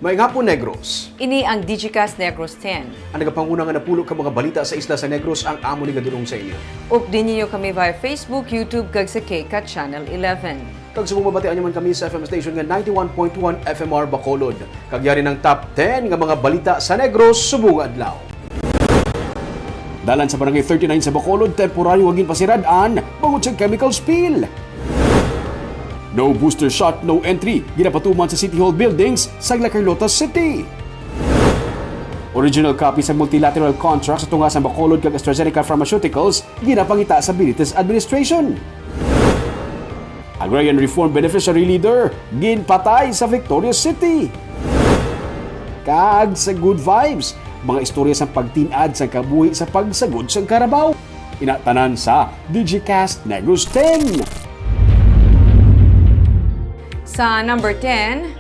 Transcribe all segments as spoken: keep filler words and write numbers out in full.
Maayong hapon, Negros. Ini ang Digicast Negros ten. Ang nagapanguna nga napulo ka mga balita sa isla sa Negros ang amo ni gadulong sa inyo. Updi ninyo kami via Facebook, YouTube, kag sa K CAT Channel eleven. Kag subong mabatian nyo man kami sa F M station nga ninety-one point one F M R Bacolod. Kag yari ang top ten nga mga balita sa Negros subong adlaw. Dalan sa Barangay thirty-nine sa Bacolod, temporaryo nga ginpasirad-an bangod sa chemical spill. No booster shot, no entry, ginapatuman sa City Hall buildings sa La Carlota City. Original copy sa multilateral contract sa tunga sang Bacolod kag AstraZeneca Pharmaceuticals ginapangita sa Benitez administration. Agrarian Reform Beneficiary Leader ginpatay sa Victorias City. Kag sa Good Vibes, mga istorya sang pagtin-ad sang kabuhi sa pagsagod sang karabaw. Ina tanan sa Digicast Negros ten. Sa number ten,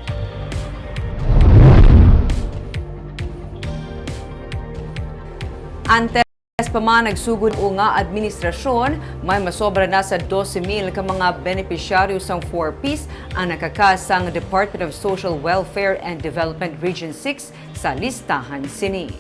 antes pa man nagsugod nga administrasyon, may masobra na sa dose mil ka mga benepisyaryo sang four Ps ang nakaka sang Department of Social Welfare and Development Region six sa listahan sini.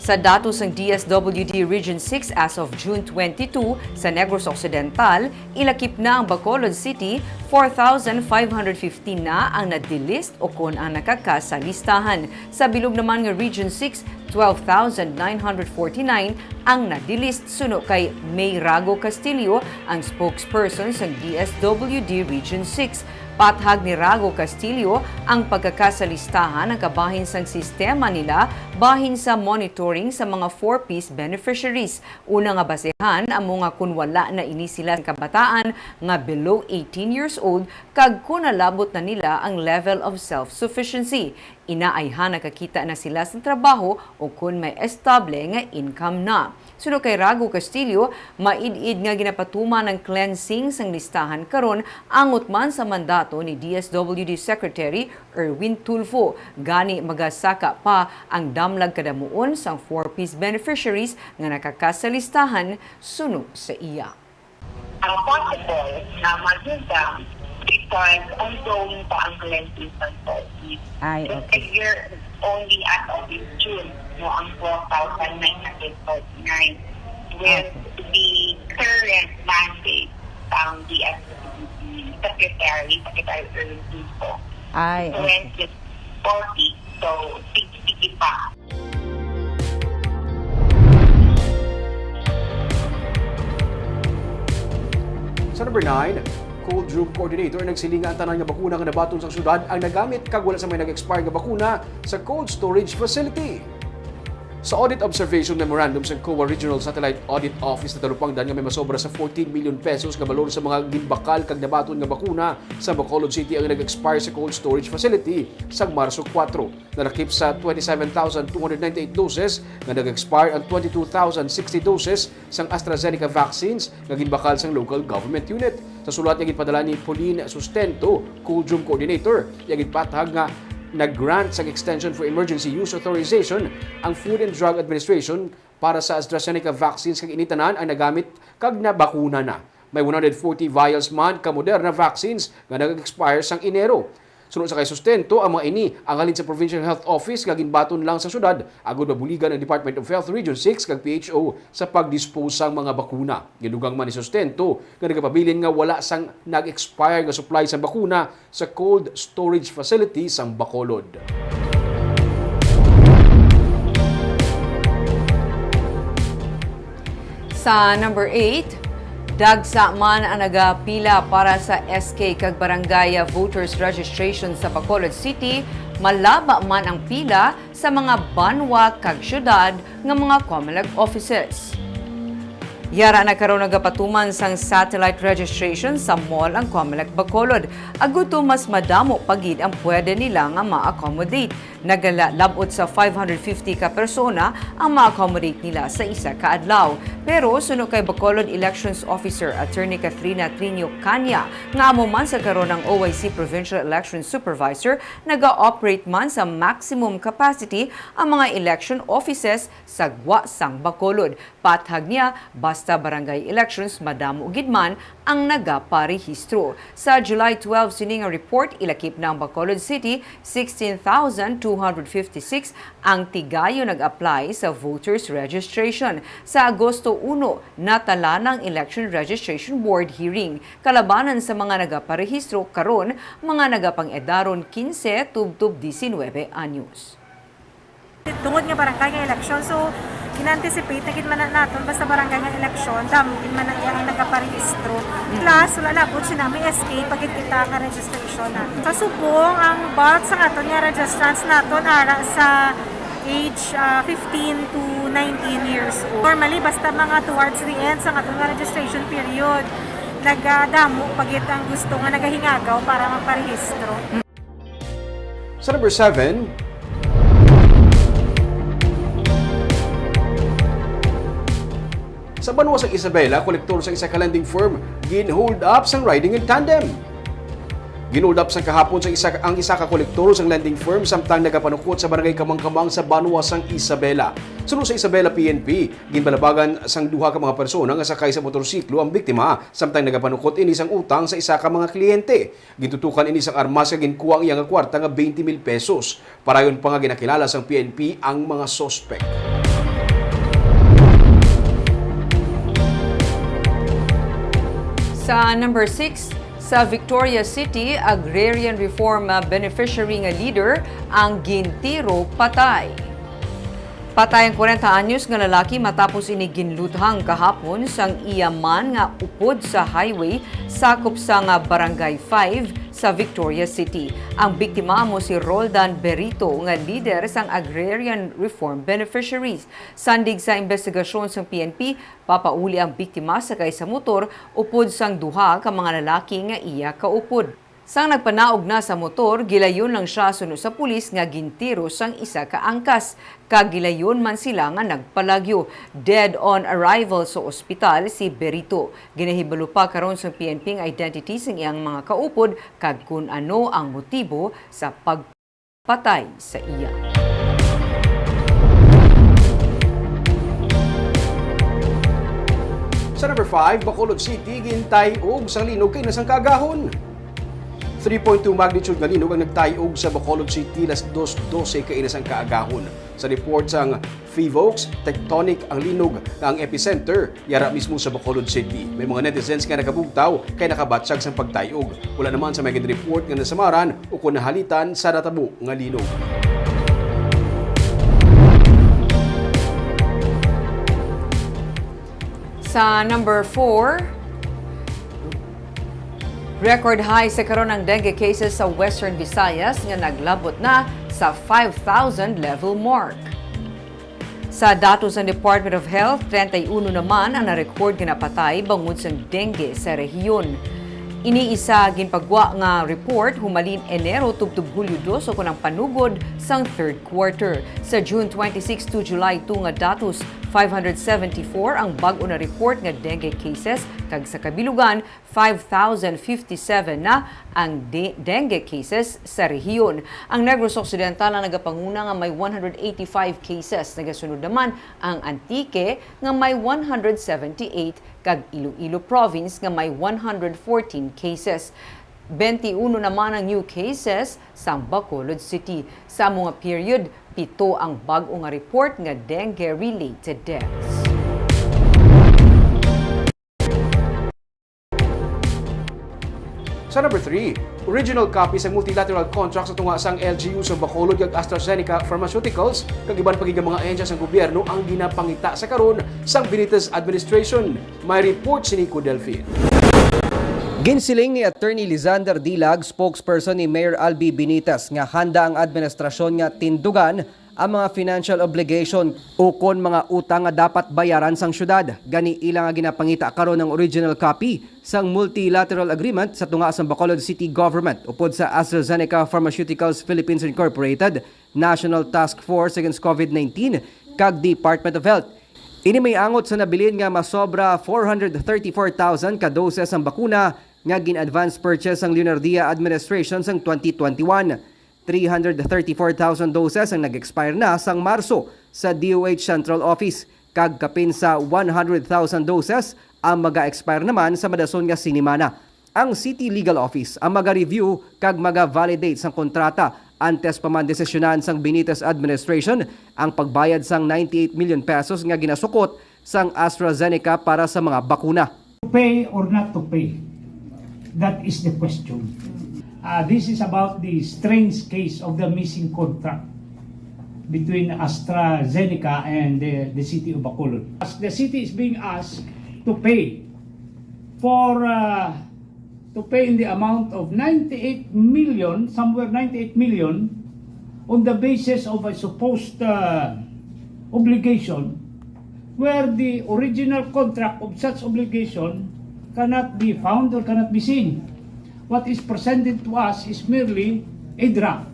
Sa datos sang D S W D Region six as of June twenty-two, sa Negros Occidental, ilakip na ang Bacolod City, four thousand five hundred fifteen na ang na-delist o kon ang nakaka sa listahan. Sa bilog naman nga Region six, twelve thousand nine hundred forty-nine ang na-delist suno kay May Rago Castillo, ang spokesperson sang D S W D Region six. Pathag ni Rago Castillo, ang pagkaka sa listahan ang kabahin sang sistema nila bahin sa monitoring sa mga four Ps beneficiaries. Una nga basehan amo nga kon wala na ini sila sang kabataan nga below eighteen years old kag kon nalabot na nila ang level of self-sufficiency. Ina ayhan nakakita na sila sang trabaho o kon may estable nga income na. Suno kay Rago Castillo, maid-id nga ginapatuman ang cleansing sang listahan karon angot man sa mandato ni D S W D Secretary Erwin Tulfo. Gani, magasaka pa ang damlag kadamuon sang four Ps beneficiaries nga nakaka sa listahan suno sa iya. Ang possible na magdugam because ongoing pa ang cleansing sa four Ps. Ay, the okay. Figure only as of June, no, ang twelve thousand nine hundred forty-nine with okay. The current mandate ang D S W D Secretary, Secretary Erwin Tulfo. Ay, okay. Four Ps, so, sige, sige pa. Sa number nine, Cold Room Coordinator nagsiling nga ang tanan nga bakuna nga nabaton sa syudad ang nagamit kag wala sa may nag-expire nga bakuna sa cold storage facility. Sa audit observation memorandum sa COA Regional Satellite Audit Office, natalupangdan nga may masobra sa fourteen million pesos nga balor sa mga ginbakal kag nabaton nga bakuna sa Bacolod City ang nag-expire sa cold storage facility sang Marso kuwatro. Nalakip sa twenty-seven thousand two hundred ninety-eight doses nga nag-expire ang twenty-two thousand sixty doses sang AstraZeneca vaccines nga ginbakal sang local government unit. Sa sulat nga ginpadala ni Pauline Sustento, Cold Room Coordinator, iya ginpatag nga nag-grant sang Extension for Emergency Use Authorization ang Food and Drug Administration para sa AstraZeneca vaccines kag ini tanan ang nagamit kag nabakuna na. May one hundred forty vials man ka Moderna vaccines nga nag-expire sang Enero. Suno sa kay Sustento, ang mga ini ang halin sa Provincial Health Office nga ginbaton lang sa syudad, agud mabuligan ang Department of Health Region six kag P H O sa pag-dispose sang mga bakuna. Gidugang man ni Sustento nga nagapabilin nga wala sang nag-expire nga supply sa bakuna sa cold storage facility sang Bacolod. Sa number eight, dagsa man ang nagapila para sa S K kag barangay voters registration sa Bacolod City, malaba man ang pila sa mga banwa kag syudad nga mga Comelec offices. Yara na karon nagapatuman sang satellite registration sa mall ang Comelec Bacolod, agud to mas madamo pa gid ang pwede nila nga ma-accommodate. Nagalabot sa five hundred fifty ka persona ang ma-accommodate nila sa isa ka adlaw. Pero suno kay Bacolod Elections Officer Attorney Katrina Trinio Caña, nga amo man sa karon ang O I C Provincial Election Supervisor, naga-operate man sa maximum capacity ang mga election offices sa gwa sang Bacolod. Pathag niya, basta barangay elections, madamo gid man ang nagaparehistro. Sa July twelve sini nga report, ilakip na ang Bacolod City, sixteen thousand two hundred fifty-six ang tigayon nag-apply sa voters registration. Sa Agosto uno, natala na ang Election Registration Board hearing. Kalabanan sa mga nagaparehistro karon, mga nagapang-edaron quince tubtob diecinuebe anyos. Tungod nga barangay nga election, so gina-anticipate na gid man na naton basta barangay nga election, damo gid man na iya ang nagaparehistro. Plus, wala labot sina may S K pa gid kita nga registration naton. Sa subong, ang bulk sa aton nga registrants naton ara sa age, ah, fifteen to nineteen years old. Normally, basta mga towards the end sa aton nga registration period, nagadamo pa gid ang gusto nga nagahingagaw para magparehistro. Sa number seven, sa banwa sang Isabela, kolektor sang isa ka lending firm gin-hold up sang riding in tandem. Gin-hold up sang kahapon sang isa, ang isa ka kolektor sang lending firm samtang nagapanukot sa barangay Kamangkamang sa banwa sang Isabela. Suno sa Isabela P N P, ginbalabagan sang duha ka mga persona nga sakay sa motorsiklo ang biktima samtang nagapanukot ini sang utang sa isa ka mga kliyente. Gintutukan ini sang armas kag ginkuha ang iya nga kwarta nga twenty mil pesos. Parayon pa nga ginakilala sang P N P ang mga suspek. Sa number six, sa Victoria City, agrarian reform, ah, beneficiary nga leader ang gintiro patay. Patay ang kwarenta anyos nga lalaki matapos ini ginluthang kahapon sang iya man nga upod sa highway sakop sang Barangay five sa Victoria City. Ang biktima amo si Roldan Berito nga lider sang Agrarian Reform Beneficiaries. Sandig sa imbestigasyon sang P N P, papauli ang biktima sakay sa motor upod sang duha ka mga lalaki nga iya kaupod. Sang nagpanaog na sa motor, gilayon lang sia suno sa pulis nga gintiro sang isa ka angkas, kag gilayon man sila nga nagpalagyo. Dead on arrival sa ospital si Berito. Ginahibalo pa karon sang P N P ang identity sang iyang mga kaupod kag kon ano ang motibo sa pag patay sa iya. Sa number five, Bacolod City, gintay-og sang linog kaina sang kaagahon. Three point two magnitude nga linog ang nagtay-og sa Bacolod City las dos dose kaina sang kaagahon. Sa report sang Fivox, tectonic ang linog nga ang epicenter yara mismo sa Bacolod City. May mga netizens nga nakabugtaw kay nakabatyag sang pagtay-og. Wala naman sa may gin-report nga nasamaran o kon nahalitan sa natabo nga linog. Sa number four, record high sa karon ang dengue cases sa Western Visayas nga naglabot na sa five thousand level mark. Sa datos sang Department of Health, treinta y uno naman ang na-record nga napatay bangod sang dengue sa rehiyon. Ini isa ginpagwa nga report humalin Enero tubtob Hulyo dos, ukon ang panugod sang third quarter. Sa June twenty-six to July two nga datos, five hundred seventy-four ang bag-o na report nga dengue cases, kag sa kabilugan, five thousand fifty-seven na ang de-, dengue cases sa rehiyon. Ang Negros Occidental ang nagapanguna nga may one hundred eighty-five cases. Nagasunod naman ang Antique nga may one hundred seventy-eight, kag Iloilo Province nga may one hundred fourteen cases. Twenty-uno naman ang new cases sa Bacolod City. Sa amo nga period, pito ang bag-o nga report nga dengue-related deaths. Sa number three, original copy sa multilateral contract sa tunga sang L G U sa Bacolod kag AstraZeneca Pharmaceuticals kag iban pa gid nga mga ahensya sang gobyerno ang ginapangita sa karon sang Benitez administration. May report si Nico Delfin. Ginsiling ni Attorney Lizander Dilag, spokesperson ni Mayor Albi Benitez, nga handa ang administrasyon nga tindugan Ang mga financial obligation ukon mga utang nga dapat bayaran sang syudad. Gani, ila nga ginapangita karon ang original copy sang multilateral agreement sa tunga sang Bacolod City Government upod sa AstraZeneca Pharmaceuticals Philippines Incorporated, National Task Force Against COVID nineteen, kag Department of Health. Ini may angot sa nabilin nga masobra four hundred thirty-four thousand ka doses ang bakuna nga gin-advance purchase sang Leonardia administration sang twenty twenty-one. Three hundred thirty-four thousand doses ang nag-expire na sang Marso sa D O H Central Office, kag kapin sa one hundred thousand doses ang maga-expire naman sa madason nga sinimana. Ang City Legal Office ang maga-review kag maga-validate sang kontrata, antes pa man desisyonan sang Benitez administration ang pagbayad sang ninety-eight million pesos nga ginasukot sang AstraZeneca para sa mga bakuna. To pay or not to pay? That is the question. Uh, this is about the strange case of the missing contract between AstraZeneca and the, the city of Bacolod. As the city is being asked to pay for, uh, to pay in the amount of ninety-eight million, somewhere ninety-eight million, on the basis of a supposed, uh, obligation where the original contract of such obligation cannot be found or cannot be seen. What is presented to us is merely a draft.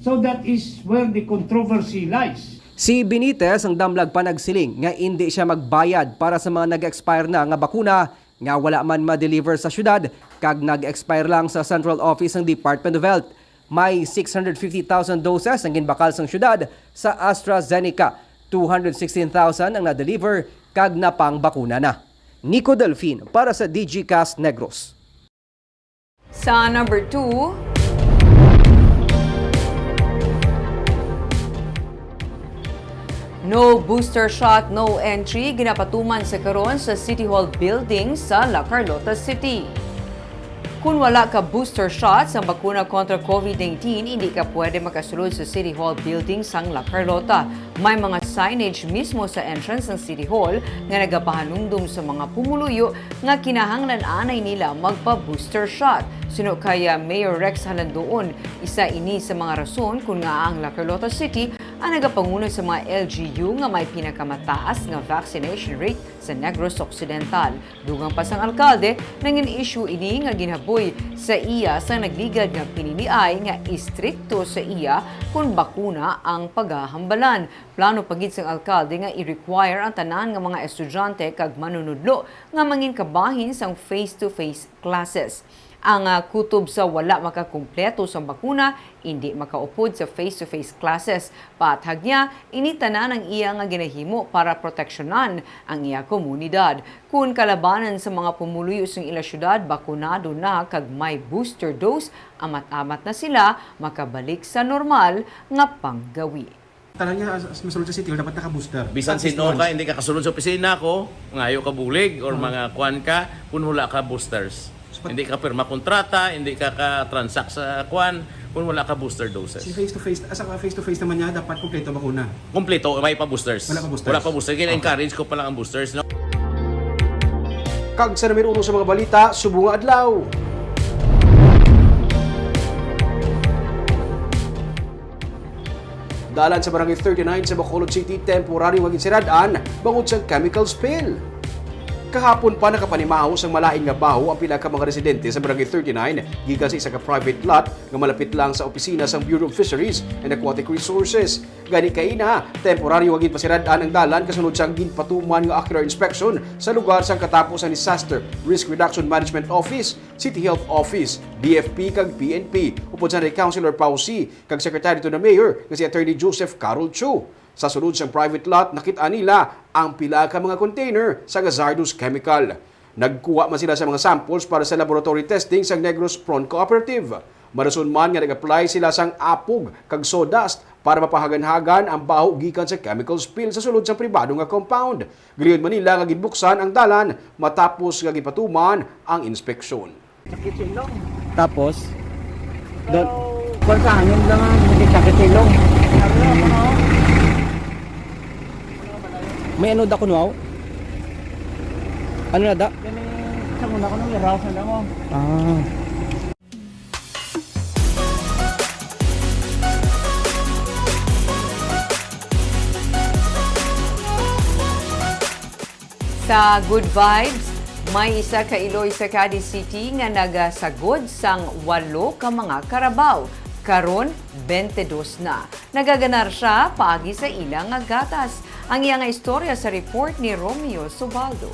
So that is where the controversy lies. Si Benitez ang damlag pa nagsiling nga indi siya magbayad para sa mga nag-expire na nga bakuna nga wala man ma-deliver sa syudad kag nag-expire lang sa central office sang Department of Health. May six hundred fifty thousand doses ang ginbakal sang syudad sa AstraZeneca, two hundred sixteen thousand ang na-deliver kag napangbakuna na. Nico Delfin para sa Digicast Negros. Sa number two, no booster shot, no entry, ginapatuman sa karon sa City Hall building sa La Carlota City. Kung wala ka booster shot sa bakuna kontra COVID nineteen, hindi ka pwede makasulod sa City Hall building sang La Carlota. May mga signage mismo sa entrance sang City Hall nga nagapahanumdom sa mga pumuluyo nga kinahanglan anay nila magpa-booster shot. Suno kay, ah, Mayor Rex Halandoon, isa ini sa mga rason kon ngaa ang La Carlota City ang nagapanguna sa mga L G U nga may pinakamataas nga vaccination rate sa Negros Occidental. Dugang pa sang alkalde, nangin issue ini nga ginhaboy sa iya sa nagligad nga piniliay nga istrikto sa iya kon bakuna ang pagahambalan. Plano pa gid sang alkalde nga i-require ang tanan nga mga estudyante kag manunudlo nga mangin kabahin sang face-to-face classes. Ang, ah, kutob sa wala makakumpleto sang bakuna indi makaupod sa face-to-face classes. Paathag niya, ini tanan ang iya nga ginahimo para proteksyonan ang iya komunidad. Kon kalabanan sa mga pumuluyo sang ila syudad bakunado na kag may booster dose, amat-amat na sila makabalik sa normal nga panggawi. Tanan nga as, as masulod sa city hall dapat naka-booster. Bisan At least sino ka, once. Hindi ka kasulod sa opisina ko, ngayo ka bulig or Oo. Mga kwan ka, kung wala ka boosters. So, pat- Hindi ka pirma kontrata, hindi ka ka-transact sa kwan, kung wala ka booster doses. Si face to face, asa ka face to face naman niya, dapat kompleto bakuna. Kompleto, may pa boosters. Wala pa boosters. Wala pa boosters. Kaya Okay. Encourage ko pa lang ang boosters, no? Kag sa numero uno sa mga balita, subong nga adlaw. Dalan sa Barangay thirty-nine sa Bacolod City, temporaryo nga ginsirad-an bangod sa chemical spill. Kahapon pa nakapanimaho sang malain nga baho ang pila ka mga residente sa Barangay thirty-nine gikan sa isa ka private lot nga malapit lang sa opisina sang Bureau of Fisheries and Aquatic Resources. Gani kaina, temporaryo nga ginpasirad-an ang dalan kasunod sang ginpatuman nga ocular inspection sa lugar sang katapos ang Disaster Risk Reduction Management Office, City Health Office, D F P kag P N P, upod sa ni Councilor Pausi kag Secretary to the Mayor nga si Attorney Joseph Carol Chu. Sa sulod sang private lot, nakit-an nila ang pila ka mga container sang hazardous chemical. Nagkuha man sila sa mga samples para sa laboratory testing sang Negros Prawn Cooperative. Marason man nga nag-apply sila sang apog kag sawdust para mapahagan-hagan ang baho gikan sa chemical spill sa sulod sang pribado nga compound. Giliyon man nila nga ginbuksan ang dalan matapos nga ginpatuman ang inspeksyon. Sakit sa ilong. Tapos, doon, kung sa hangin lang ang sakit sa ilong. May ano da kuno? Ano na da? Kani, sa muna ko nang iraw sa damo. Ah. Sa Good Vibes, may isa ka Iloy sa Cadiz City nga nagasagod sang walo ka mga karabaw. Karon, twenty-dos na. Nagaganar siya paagi sa ila nga gatas. Ang iya nga istorya sa report ni Romeo Subaldo.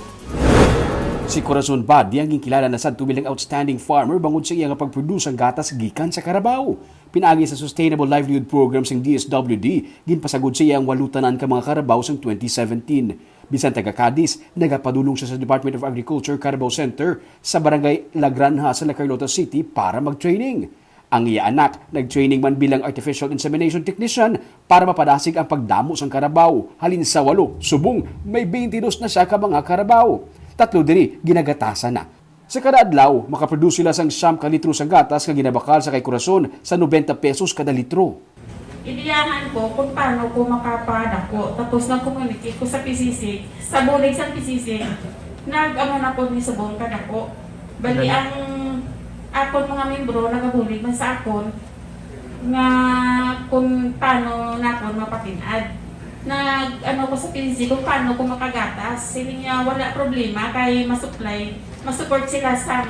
Si Corazon Badi ang ginkilala na sadto bilang outstanding farmer bangod sa iya nga pagproduce sang gatas gikan sa karabaw. Pinaagi sa Sustainable Livelihood Program sang D S W D, ginpasagod sa iya ang walo tanan ka mga karabaw sang twenty seventeen. Bisan taga Cadiz, nagapadulong siya sa Department of Agriculture Carabao Center sa Barangay La Granja sa La Carlota City para mag-training. Ang iya anak nag-training man bilang artificial insemination technician para mapadasig ang pagdamo sang karabaw. Halin sa walo, subong may twenty-dos na siya ka mga karabaw. Tatlo diri ginagatasan na. Sa kada adlaw, makaproduce sila sang siyam ka litro sang gatas nga ginabakal sa kay Corazon sa nobenta pesos kada litro. Idiyahan ko kung paano ko makapadako. Tapos nag-communicate ko sa P C C, sa bulig sa P C C, nag-amo na po ni subong kadako. Bali, ang akon mga membro nagabulig man sa akon nga kung paano nakon mapatin-ad. Nag-ano ko sa P C C kung paano ko makagatas. Siling niya wala problema kay masupply, masupport sila sa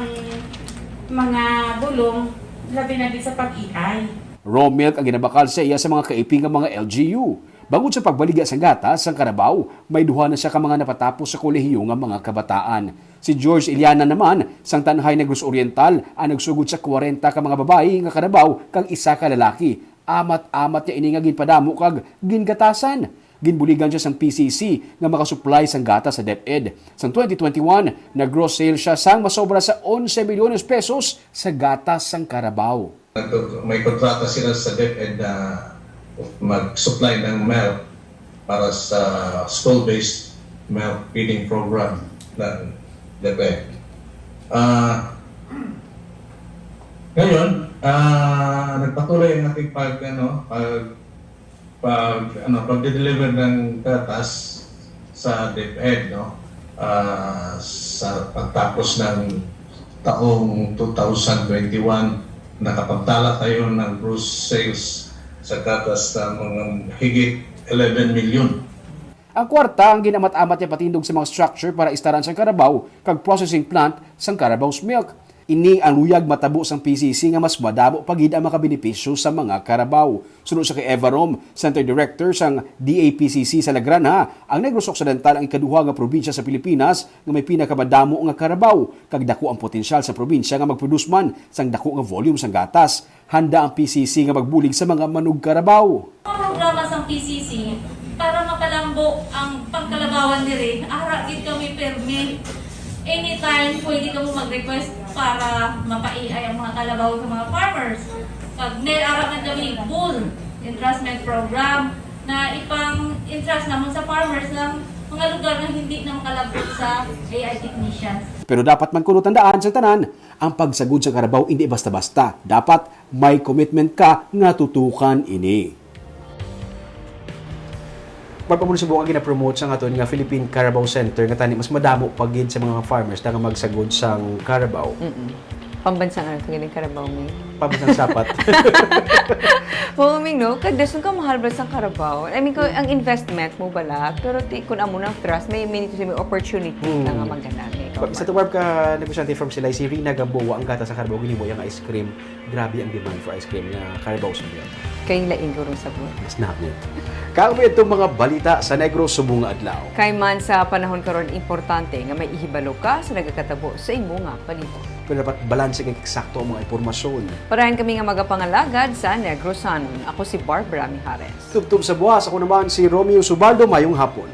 mga bulong, labi na gid sa pag-iay. Raw milk ang ginabakal sa iya sa mga kaiping nga mga L G U. Bangod sa pagbaligya sang gatas sang karabaw, may duha na siya ka mga napatapos sa kolehiyo nga mga kabataan. Si George Iliana naman, sang Tanjay, Negros Oriental, ang nagsugod sa kwarenta ka mga babayi nga karabaw kag isa ka lalaki. Amat-amat niya ini nga ginpadamo kag gingatasan. Ginbuligan siya sang P C C nga makasupply sang gatas sa DepEd. Sang twenty twenty-one, nag-gross sales siya sang masobra sa onse milyones pesos sa gatas sang karabaw. Nagko-, may kontrata sila sa DepEd na mag-supply ng milk para sa school-based milk feeding program ng DepEd. Ah, ngayon, ah, nagpatuloy ang ating pag, ano, pag, pag, ano, pagde-deliver ng gatas sa DepEd, no? Ah, sa pagtapos ng taong two thousand twenty-one, nakapagtala tayo ng gross sales sa gatas sa mga higit eleven milyon. Ang kwarta ang ginamat-amat niya patindog sa mga structure para istaran sang karabaw kag processing plant sang Carabao's Milk. Ini ang luyag matabo sang P C C nga mas madamo pa gid ang makabenepisyo sa mga karabaw. Suno sa kay Eva Rom, Center Director sang D A P C C sa La Granja, ang Negros Occidental ang ikaduha nga probinsya sa Pilipinas nga may pinakamadamo nga karabaw, kag dako ang potensyal sa probinsya nga mag-produce man sang dako nga volume sang gatas. Handa ang P C C nga magbulig sa mga manugkarabaw. Ang programa sang P C C para mapalambo ang pagkalabawan diri, ara gid kami permi. Anytime, pwede kamo mag-request para mapa-A I ang mga kalabaw sa mga farmers. Pag may ara man kami bull entrustment program na ipang-entrust namon sa farmers ng mga lugar na hindi na makalabot sa A I technicians. Pero dapat man kuno tandaan sa tanan, ang pagsagod sa karabaw indi basta-basta. Dapat may commitment ka nga tutukan ini. Pagpamulong subong ang ginapromote sang aton nga Philippine Carabao Center nga tani mas madamo pa gid sa mga farmers na nga magsagod sang karabaw. Mm-mm. Pambansang ano to, galing karabaw, may. Pambansang sapat. Oo, Ming, no? Kag dason ka mahal ba sa karabaw? I mean, kung ang investment mo bala, pero ti, kung amo nang trust, may, may, may opportunity Hmm. na nga magana, may Pag isa ka tuwab ka negosyante from Silay, si Rina Gamboa, ang gatas sa karabaw, ginimo iya nga ice cream. Grabe ang demand for ice cream nga Carabao sa Milk. Kay lain ko rong sabor. Mas nami. Kami itong mga balita sa Negros subong nga adlaw. Kay man sa panahon karon, importante nga may ihibalo ka sa nagakatabo sa imo nga balita. Pero dapat balanse kag eksakto ang mga impormasyon. Parayan kami nga magapangalagad sa Negrosanon. Ako si Barbara Mijares. Tubtob sa buwas, ako naman si Romeo Subaldo. Mayong hapon.